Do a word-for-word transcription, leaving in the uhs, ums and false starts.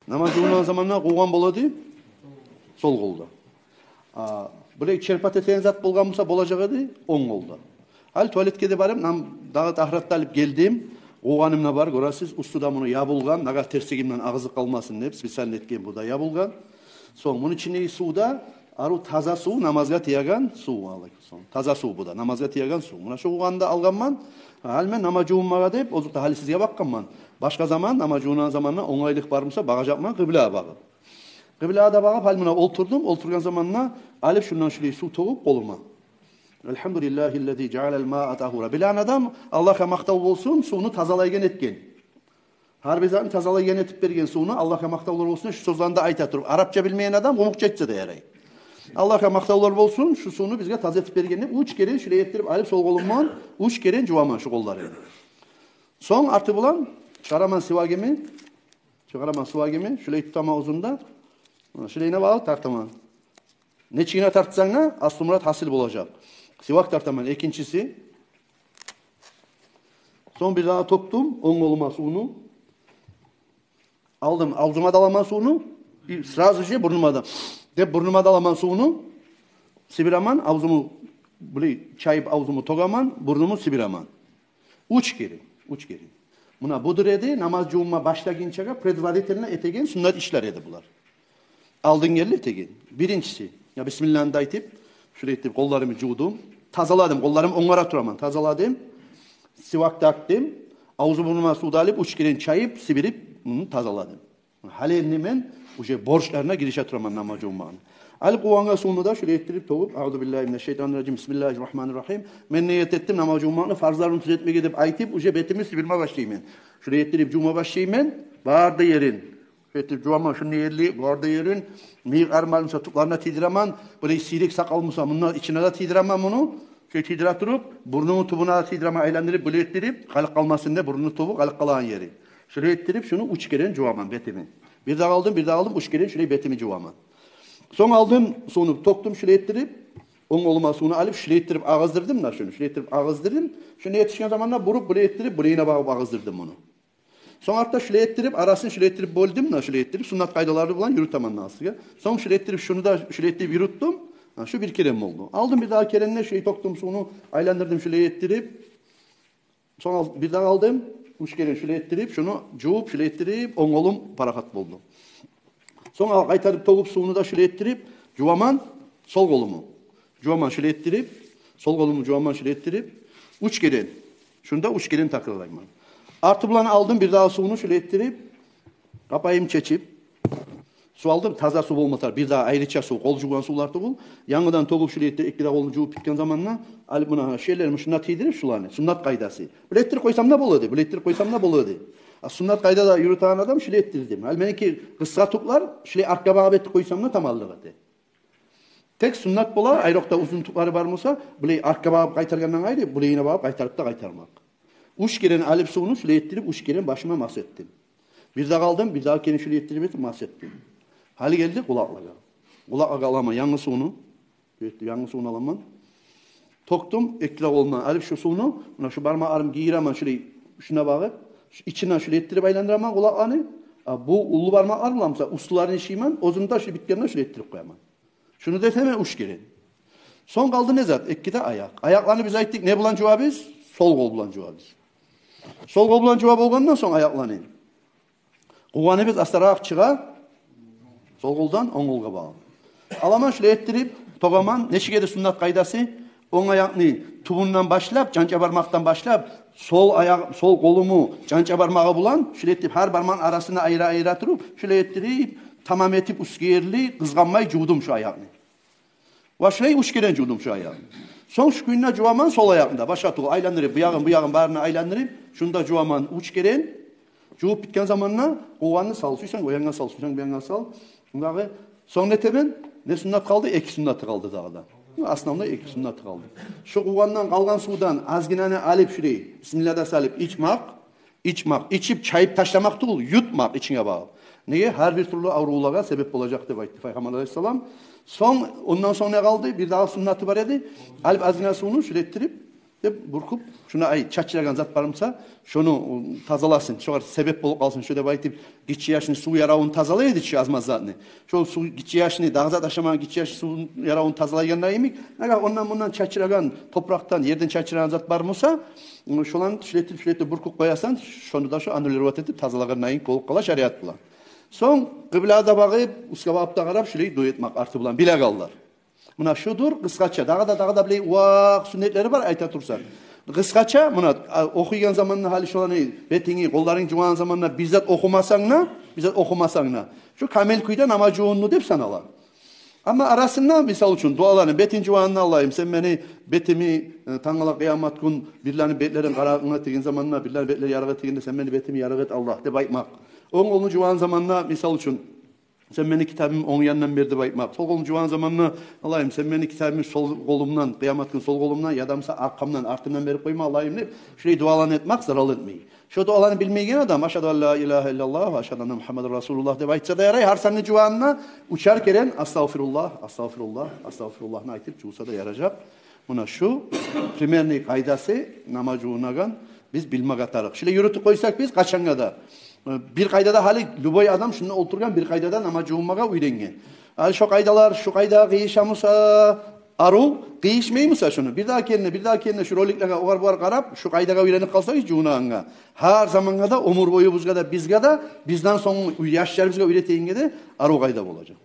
Намаз жувунагъан заманда къувгъан бола эди сол къолда. А, булай черпать этеген зат болгъан буса, болажакъ эди онг къолда. Гьали туалетге де барып, нам-, дагъы тагьарат да алып гелдим. Къувгъаным да бар, гёресиз, уьстю де муну ябылгъан, нагагь терсигимден агъызы къалмасын деп, специально этген, бу да ябылгъан. Сонг муну ичиндеги сув да арив таза сув, намазгъа тиеген сув, алайкум салам. Таза сув бу да, намазгъа тиеген сув. Муна шу къувгъанны да алгъанман. Гьали мен намаз жувунмагъа деп, озокъда, гьали сизге бакъгъанман. Башгъа заман, намаз жувунагъан заманда онгайлыкъ бар буса, багъажакъман къыблагъа багъып. Къыблагъа да багъып, гьали муна олтурдум. Олтургъан заманда алып шундан шулай сув тёгюп къолума. Альгьамдулиллагьи ллази жаалал маа тагьура. Билеген адам Аллагьгъа макътав болсун, сувну тазалайгъан этген. Гьар бир затны тазалайгъан этип берген сувну, Аллагьгъа макътавлар болсун, шу сёзлени де айта туруп. Арапча билмейген адам къумукъча айтса да ярай. Аллагьгъа макътавлар болсун, шу сувну бизге таза этип берген деп, уьч керен шулай этдирип алып, сол къолумдан уьч керен жуваман шу къолларын. Сонг арты булан чыгъараман сивагымны, чыгъараман сивагымны, шулай тутаман авзумда, шулайына багъып тартаман. Нечигине тартсанг да, аслу мурат гьасил болажакъ. Сивак тартаман, экинчиси. Сонг бир дагъы тёкдюм онг къолума сувну. Алдым, авзума да аламан сувну, и сразу же бурнума да. Деп бурнума да аламан сувну, сибираман, авзуму, булай чайып авзуму тёгеман, бурнуму сибираман. Уьч керен, уьч керен. Муна будур эди намаз жувунма башлагъынчагъа предварительно этеген суннат ишлер эди булар. Алдын гелди этеген. Биринчиси, я бисмиллагьны да айтып, шулай этип къолларымны жувдум. Тазаладым, къолларым онгара тураман. Тазаладым. Сивак тартдым. Авзу-бурнума сув да алып, уьч керен чайып, сибирип, муну тазаладым. Гьали энди мен уже борчларына гирише тураман намаз жувунмагъа. Алып къувгъангъа сувну да шулай этдирип тёгюп, аузу биллагьи минаш шайтанир ражим, бисмиллагьир рагьманир рагьим. Мен ният этдим намаз жувунмагъа, фарзларын тюзетмеге деп айтып, уже бетимни сибирме башлайман. Шулай этдирип жувма башлайман. Бары да ерин. Шулай этдирип жуваман шунда ерли, бары да ерин. Мыйыкъларым бар буса, тюклерине тийдиремен. Булай сийрек сакъал буса, мунда ичине де тийдиремен муну. Шулай тийдире туруп, бурнуму тюбюне де тийдиремен, айландырып, булай этдирип, къалып къалмасын деп, бурнуму тюбю къалып къалагъан ери. Шулай этдирип, шуну уьч керен жуваман бетимни. Бир дагъы алдым, бир дагъы алдым, уьч керен шулай бетимни жуваман. Сонг алдым, сувну тёкдюм, шулай этдирип, онг къолума сувну алып, шулай этдирип агъыздырдым да шуну, шулай этдирип агъыздырдым. Шуну етишген заманда буруп, булай этдирип, булайына багъып агъыздырдым муну. Сонг артда шулай этдирип, арасын шулай этдирип бёлдюм да, шулай этдирип, суннат къайдалары булан юрютемен насыгъа. Сонг шулай этдирип, шуну да шулай этдирип юрютдюм. Гьа, шу бир керен болду. Алдым бир дагъы керенде шулай тёкдюм сувну, айландырдым шулай этдирип. Сонг ал-, бир дагъы алдым, уьч керен шулай этдирип, шуну жувуп, шулай этдирип, онг къолум парахат болду. Сонг ал-, къайтарып тёгюп сувну да шулай этдирип, жуваман сол къолумну. Жуваман шулай этдирип, сол къолумну жуваман шулай этдирип, уьч керен. Шунда уьч керен такрарлайман. Арты булан алдым бир дагъы сувну шулай этдирип, къапайым чечип, сув алдым, таза сув болма тарыкъ, бир дагъы айрыча сув, къол жувгъан сувлар тюгюл. Янгыдан тёгюп шулай этдирип, эки де къолну жувуп битген заманда, алып муна шелерим шунда тийдирип шуланы, суннат къайдасы. Булай этдирип къойсам да бола эди, булай этдирип къойсам да бола эди. А суннат къайдада юрютеген адам шулай этдирдим. Ал меники къысгъа тюклер, шулай артгъа багъып этип къойсам да тамамлыкъ эте. Тек суннат бола, айрокъда узун тюклери бар буса, булай артгъа багъып къайтаргъандан къайры, булайына багъып къайтарып да къайтармакъ. Уьч керен алып сувну шулай этдирип, уьч керен башыма мас этдим. Бир дагъы алдым, бир дагъы керен шулай этдирип этип мас этдим. Гьали гелди къулакълагъа. Къулакълагъа аламан янгы сувну. Янгы сувну аламан. Тёкдюм, эки де къолумдан алып шу сувну, муна шу бармакъларым гийиремен шулай, шуна багъып, шу ичинден шулай этдирип айландыраман къулакъланы. А бу уллу бармакълар булан буса, уьстюлерин ышыйман, оьзюм де шулай битгенде шулай этдирип къояман. Шуну да этемен уьч керен. Сонг къалды не зат? Эки де аякъ. Аякъланы биз айтдыкъ, не булан жувабыз? Сол къол булан жувабыз. Сол къол булан жувап болгъандан сонг аякъланы, къувгъаныбыз астаракъ чыгъа, сол къолдан онг къолгъа багъып. Аламан шулай этдирип, тёгеман, нечик эди суннат къайдасы? Онг аякъны тюбюнден башлап, чанча бармакъдан башлап, сол аякъ, сол къолуму чанча бармагъы булан шулай этдирип, гьар бармакъны арасын айыра-айыра туруп, шулай этдирип, тамам этип, уьстге ерли къызгъанмай жувдум шу аякъны. Ва шулай уьч керен жувдум шу аягъын. Сонг шу кюйде жуваман сол аягъын да, башгъа тюгюл, айландырып, бу ягъын, бу ягъын барын айландырып, шунда жуваман уьч керен. Жувуп битген заманда къувгъанны сал, сюйсенг о янгъа сал, сюйсенг бу янгъа сал. Мундагъы сонг не этемен? Не суннат къалды? Эки суннаты къалды дагъы да. Основной эки суннаты къалды. Шу къувгъандан къалгъан сувдан азгъынаны алып шулай, бисмилла да салып ичмакъ. Ичмакъ, ичип, чайып ташламакъ тюгюл, ютмакъ ичинге багъып. Неге? Гьар бир тюрлю аврувлагъа себеп болажакъ деп айтды Пайхаммар алайгьиссалам. Сонг, ондан сонг не къалды? Бир дагъы суннаты бар эди. Алып азгъына сувну шулай этдирип, деп буркъуп, шуну, ай, чачырагъан зат бар буса, шону, ы, тазаласын, шогъар себеп болуп къалсын шо деп айтып, гиччи яшны сув яравун тазалай эди чи, аз-маз затны. Шо сув, гиччи яшны, дагъы зат ашамагъан гиччи яшны сув яравун тазалайгъанда йимик, агар ондан-мундан чачырагъан, топуракъдан, ерден чачырагъан зат бар буса, ы, шоланы шулай этип, шулай этип буркъуп къоясан, шону да шо аннулировать этип, тазалагъан йимик болуп къала шариат булан. Сонг къыблагъа да багъып, уьстге багъып да къарап, шулай дуа этмек арты булан билеген алда. Муна шудур къысгъача, дагъы да, дагъы да билей увакъ сюннетлери бар, айта турсакъ. Къысгъача, муна, а, охуйгъан заманда гьали шоланы, бетинги, къолларынг жувагъан заманда бир зат охумасанг да, бир зат охумасанг да, шо камил кюйде намаз жувунду деп санала. Амма арасында, мисал учун, дуаланы, бетин жувагъанда: «Аллагьым, сен мени бетими, э, тангала къыямат гюн бирлени бетлерин къарагъына этеген заманда, бирлени бетлери ярыкъ этегенде, сен мени бетими ярыкъ эт, Аллагь», — деп айтмакъ. Онг къолун жувагъан заманда, мисал учун, «Сен мени китабым онг яндан бер», — деп айтмакъ. Сол къолун жувагъан заманда: «Аллагьым, сен мени китабымны сол къолумдан, къыямат гюн сол къолумдан, яда буса аркъамдан, артымдан берип къойма, Аллагьым», — деп, шулай дуаланы этмакъ зарал этмей. Шо дуаланы билмейген адам: «Ашгьаду ан ла илагьа иллаллагь ва ашгьаду анна Мугьаммадан расулуллагь», — деп айтса да ярай, гьар санны жувагъанда учар керен: «Астагъфируллагь, астагъфируллагь, астагъфируллагь»ны айтып жувса да яражакъ. Муна шу примерный къайдасы намаз жувунагъан, биз билмеге тарыкъ. Шулай юрютюп къойсакъ биз къачангъа да, э, бир къайдада, гьали любой адам шунда олтургъан, бир къайдада намаз жувунмагъа уьйренген. Гьали шо къайдалар, шу къайда къыйыша буса, арив, къыйышмай буса шуну, бирдагъы керен, бирдагъы керен шу роликлеге, огъар-бугъар къарап, шу къайдагъа уьйренип къалсагъыз жувунагъангъа, гьар замангъа да, оьмюр боюбузгъа да, бизге де, бизден сонг яшларыбызгъа уьйретегенге де арив къайда болажакъ.